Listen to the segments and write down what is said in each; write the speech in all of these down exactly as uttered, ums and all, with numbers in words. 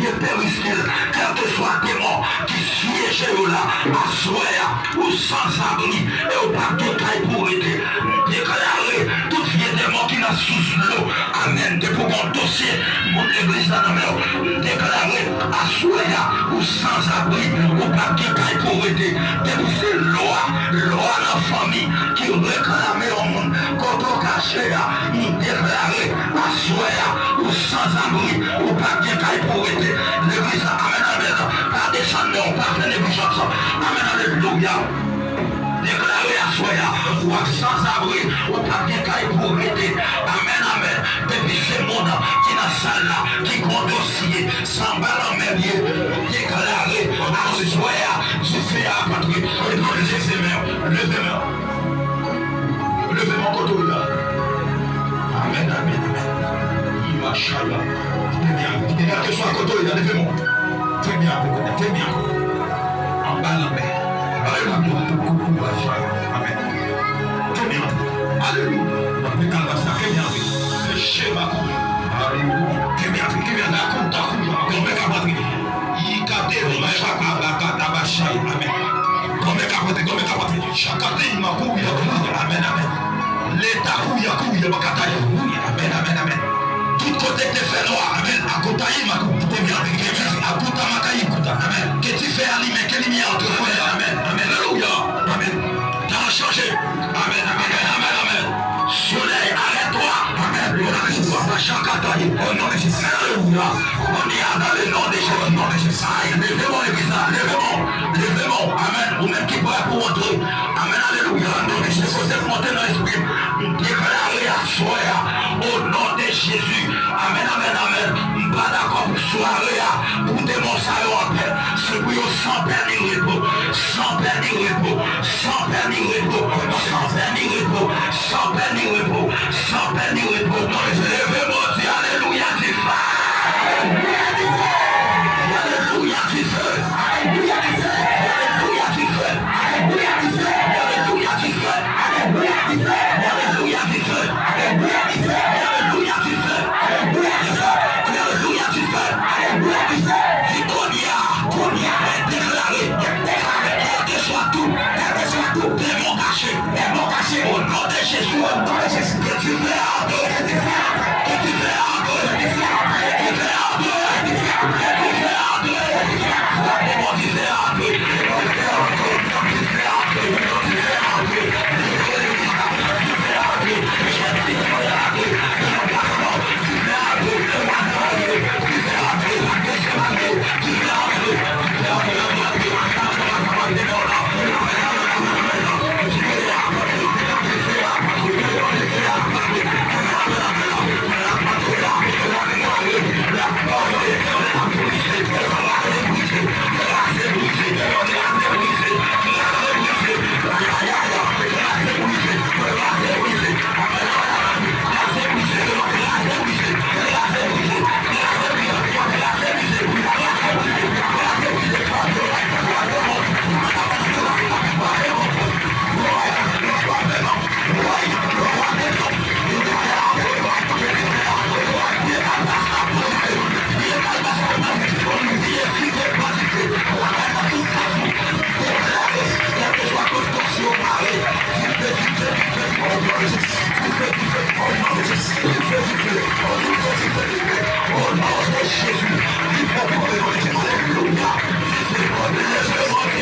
Ke peristil, kèlkeswa demon ki syeje yo la, aswè a, ou sanzabri e ou p ap gen kay pou w rete. M deklare tout vye demon ki nan sous dlo, amèn, depi w gen yon dosye moun legliz la nan men w, m deklare aswè a, ou sanzabri, ou p ap gen kay pou w rete. Depi se lwa, lwa nan fanmi ki reklame yon moun, kote w kache a, m deklare aswè a, ou sanzabri, ou p ap gen kay pou w rete. Legliz la, amèn, amèn. Pa desann men w, pa fè neglijans. Amèn, alelouya. Deklare aswè a, w ap sanzabri, ou p ap gen kay pou w rete. Amèn, amèn. Depi se moun ki nan sal la, ki gen yon dosye, se anba lanmè l ye, deklare aswè a, dife a ap antre. Leve men w, leve men w. Leve men w kote w ye a. Amèn, amèn, amèn. Imachaya. Kite men an, kite men an, kèlkeswa kote w ye a, leve men w. Kite men an, kite men an. Anba lanmè. Alelouya. Amèn. Kite men an. Alelouya. Nan men kalbas la, kite men an. Peche va kouri. Alelouya. Kite men an, kite men an. Lakou, takou, anmè k ap antre. Yikate, machaka, bakata, bachay. Amèn. Gòmè k ap antre, gòmè k ap antre. Chakate, makou, yakou. Amèn, amèn. Leta, kou, yakou, yabakata, yakou. Amèn, amèn, amèn. Tout kote k te fè nwa, amèn. Akota, makou. Kite m antre, kite m antre. Akota, makayi, kota. Amèn. Ke dife a limen, ke limyè antre, kounye a. Amèn, amèn. Alelouya. Amèn. Tan an chanje. Amèn, amèn, amèn, amèn, amèn. Solèy, arèt twa. Amèn. Machakataye. O non de Jezi. Alelouya. Kounye a, dans le nom de Jésus. O non de Jezi. Ay, leve men w, legliz la. Leve men w. Leve men w. Amèn. Ou menm ki prè pou antre. Amèn. Alelouya. O non de Jezi. Kote m monte nan lespri m. M deklare aswè a. O non de Jezi. Amèn, amèn, amèn. M pa dakò pou sware a, pou demon sa yo anpè. Se pou yo san pè ni repo, san pè ni repo, san pè ni repo, san pè ni repo, san pè ni repo, san pè ni repo. Leve men w, di alelouya, dife! Alelouya, dife! Alelouya, dife! Alelouya, dife! Alelouya, dife! Alelouya, dife! Alelouya, dife! Alelouya, dife! Alelouya, dife! Alelouya, dife! Alelouya, dife! Alelouya, dife! Alelouya, dife! Alelouya, dife! Di kounye a, kounye a, mwen deklare, mwen deklare, kèlkeswa tou, kèlkeswa tou, demon kache, demon kache, o non de Jezi, o non de Jezi, ke dife a antre, ke dife a antre, ke dife a antre, ke dife a antre, ke dife a antre, ke dife a antre, ke dife a antre, ke dife a antre, ke dife a antre, demon dife a antre, demon dife a antre.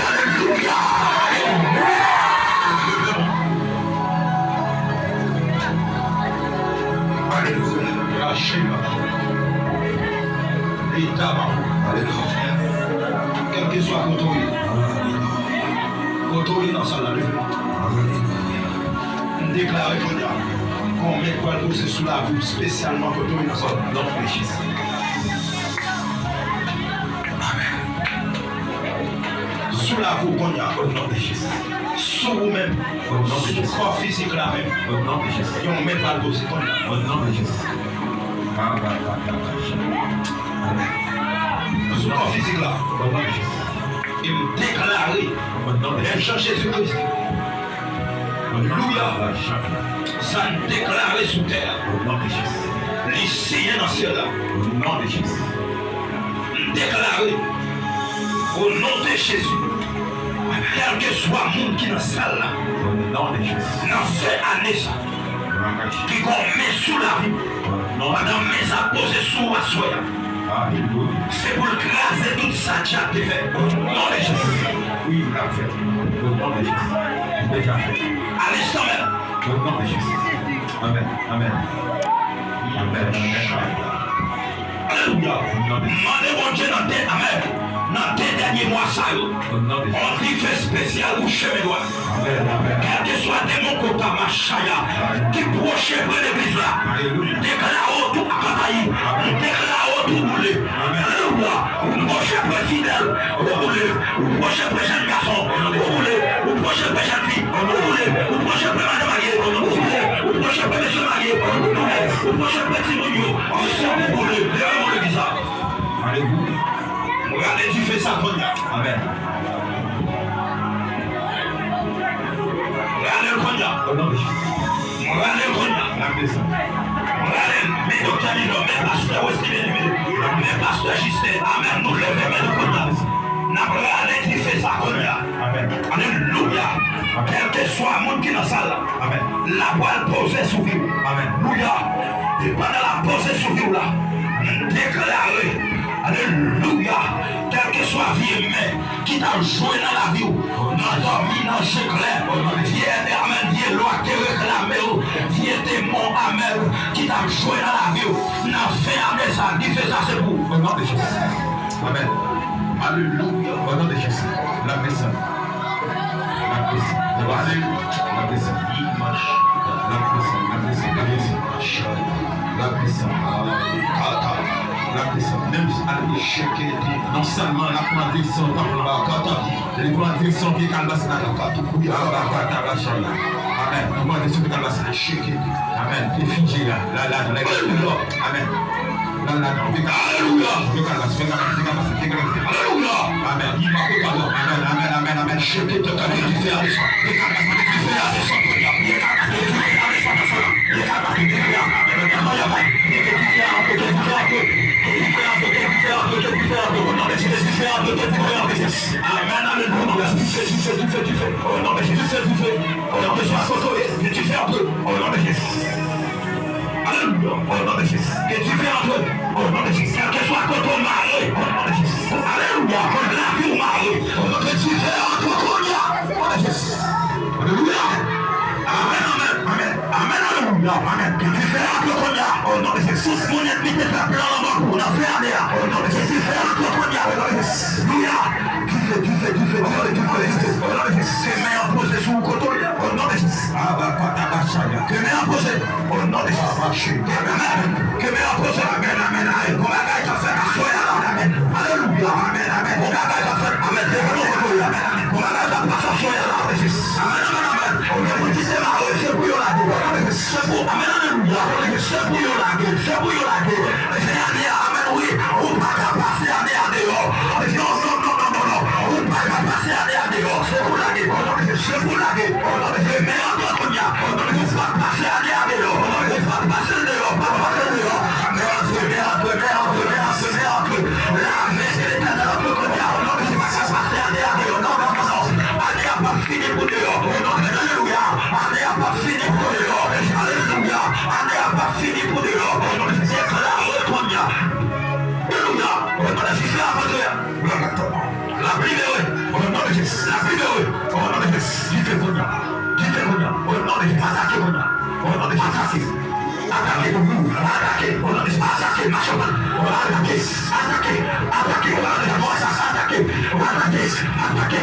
Alelouya. Leta m ap. Alelouya. Kèlkeswa kote w ye. Kote w ye nan sal la, leve. M deklare kounye a, gon men k pral poze sou lavi w espesyalman kote w ye nan sal la. Non, Jezi. Amèn. Sou lavi w kounye a, o non de Jezi. Sou ou menm, o non de Jezi. Sou kò fizik la menm, o non de Jezi. Yon men pral poze kounye a, o non de Jezi. Amèn. Sou kò fizik la, o non de Jezi. E m deklare, o non de Jezi, menm jan Jezi Kris. Alelouya. Sa n deklare sou tè a, o non de Jezi, li siyen nan syèl la. O non de Jezi. M Deklare, o non de Jezi, kèlkeswa moun ki nan sal la, nan fen ane sa, ki gon men sou lavi w, pandan men sa poze sou ou aswè a, se pou l kraze tout sa dyab te fè. O non de Jezi. Wi, l ap fèt. O non de Jezi. Deja fèt. Alesanmen. O non de Jezi. Amèn. Amèn. Amèn. Amèn. Alelouya. Mande Bondye nan de, amèn, nan de dènye mwa sa yo, yon dife espesyal pou chemen dwat. Kèlkeswa demon kota machaya ki pwoche pre legliz la, deklare w tou akatayi, deklare w tou boule. Alelouya. Ou pwoche pre fidèl, ou boule. Ou pwoche pre jèn gason, ou boule. Ou pwoche pre jèn fi, ou boule. Ou pwoche pre madan marye, ou boule. Ou pwoche pre mesye marye, ou boule. Ou pwoche pre timoun yo, ou boule. Leve men w legliz la. Alelouya. Rale dife sa kounye a. Amèn. Rale l kounye a. O non de Jezi. Rale l kounye a. L ap desann. Rale l. Men doktè Lilò, men pastè Wesley Benime, men pastè Jisten. Amèn. Nou leve men nou kounye a. N ap rale dife sa kounye a. Amèn. Alelouya. Amèn. Kèlkeswa moun ki nan sal la, amèn, l ap pral poze sou vi w. Amèn. Alelouya. E pandan l ap poze sou vi w la, m deklare, alelouya, kèlkeswa vye men ki t ap jwe nan lavi w, nan dòmi, nan je klè, vye, amèn, vye lwa k te reklame w, vye demon, amèn, ki t ap jwe nan lavi w, nan fen ane sa, dife sa se pou ou. O non de Jezi. Amèn. Alelouya. O non de Jezi. L ap desann. L ap desann. L ap desann. L ap desann. L ap desann. L ap desann. L ap desann. L ap desann. Menm si, alelouya, non sèlman l ap pran direksyon tanp lan, li pran direksyon vye kalbas la. Amèn. Li pran direksyon vye kalbas la. Amèn. Te fije la. La, la, la, la. Amèn. Alelouya. Alelouya. Amèn. Amèn, amèn, amèn, amèn. Cheke te kale dife a desann. Dife a desann. Amèn, alelouya. Dife, dife, dife, dife. O non de Jezi. Dife, dife, dife. O non de Jezi. Dife, dife, dife. O non de Jezi. Alelouya. O non de Jezi. Ke dife antre. O non de Jezi. Kèlkeswa kote w mare. O non de Jezi. Alelouya. Kot lavi w mare. O non de Jezi. Dife antre kounye a. O non de Jezi. Alelouya. Amèn, amèn, amèn. Amèn, alelouya. Amèn. Ke dife antre kounye a. O non de Jezi. Tout moun ènmi te fè plan lanmò pou w nan fen ane a. O non de Jezi. Dife antre kounye a. O non de Jezi. Alelouya. Dife, dife, dife, dife, dife, dife. O non de Jezi. Ke men an poze sou ou kote w ye. O non de Jezi. Abakata bachaya. Ke men an poze. O non de Jezi. Amèn. Ke men an poze. Amèn, amèn, amèn. Bon bagay k ap fèt aswè a la. Amèn. Alelouya. Amèn, amèn. Bon bagay k ap fèt. Amèn. Devan nou kote w ye. Amèn, amèn. Bon bagay k ap pase aswè a la. Amèn, amèn, amèn. Ou gen moun ki te mare, se pou yo lage. Se pou, amèn, alelouya. Se pou yo lage, se pou yo lage. Fen ane a, amèn, wi. Ou pa ka pase ane a deyò. Non, non, non, non, non, non. Ou pa ka pase ane a deyò. Se pou lage, se pou lage. Men antre kounye a. Ou pa pase ane a deyò. Ou pa pase l deyò, pa pase l deyò. Men antre, men antre, men antre, men antre, men antre. Lame se Letènèl antre kounye a. Ou pa ka pase ane a deyò. Non, non, non, non. Ane a p ap fini pou deyò. Alelouya. Ane a p ap fini pou deyò. Alelouya. Ane a p ap fini pou deyò. Deklare kounye a. Alelouya. Dife a antre. L ap libere. O non de Jezi. L ap libere. O non de Jezi. Dife kounye a. Dife kounye a. O non de Jezi. Atake kounye a. O non de Jezi. Atake. Atake pou mwen. Atake. O non de Jezi. Atake. Mache pran. Atake. Atake. Atake. O non de Jezi. Atake. Atake. Atake. O non de Jezi. Atake.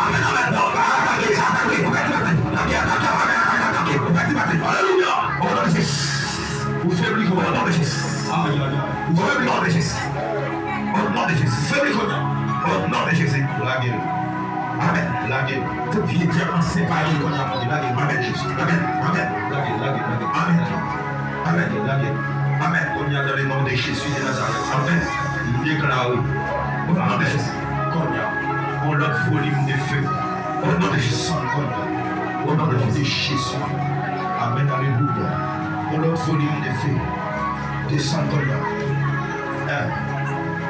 Amèn, amèn. Non, atake. Atake. Atake. Atake. Atake. Atake. Atake. Atake. Alelouya. O non de Jezi. Ou febli, o non de Jezi. Ay, ay, ay. Ou febli, o non de Jezi. O non de Jezi. Febli kounye a. O non de Jezi. Lage l. Amèn. Lage l. Tout vye dyab ansyen pa yo kounye a, Bondye. Lage l. Amèn, Jezi. Amèn. Amèn. Lage l, lage l, lage l. Amèn. Amèn. Lage l. Amèn. Kounye a, dans le nom de Jésus de Nazareth. Amèn. M deklare. O non de Jezi. Kounye a. On lòt volim de fe. O non de Jezi. Desann kounye a. O non de Jezi. Amèn. Alelouya. On lòt volim de fe. Desann kounye a. Hein.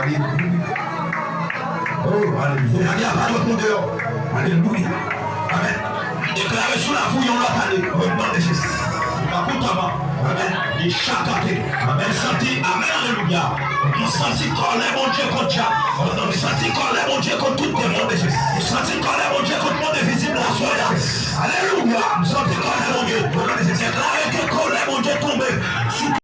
Alelouya. Oh, alelouya. Alelouya. Amèn. Deklare sou lavi w yon lòt ane. O non de Jezi. Makoutama. Amèn. Li chakate. Amèn. Santi. Amèn. Alelouya. Nou santi kòlè Bondye kont dyab. Nou santi kòlè Bondye kont tout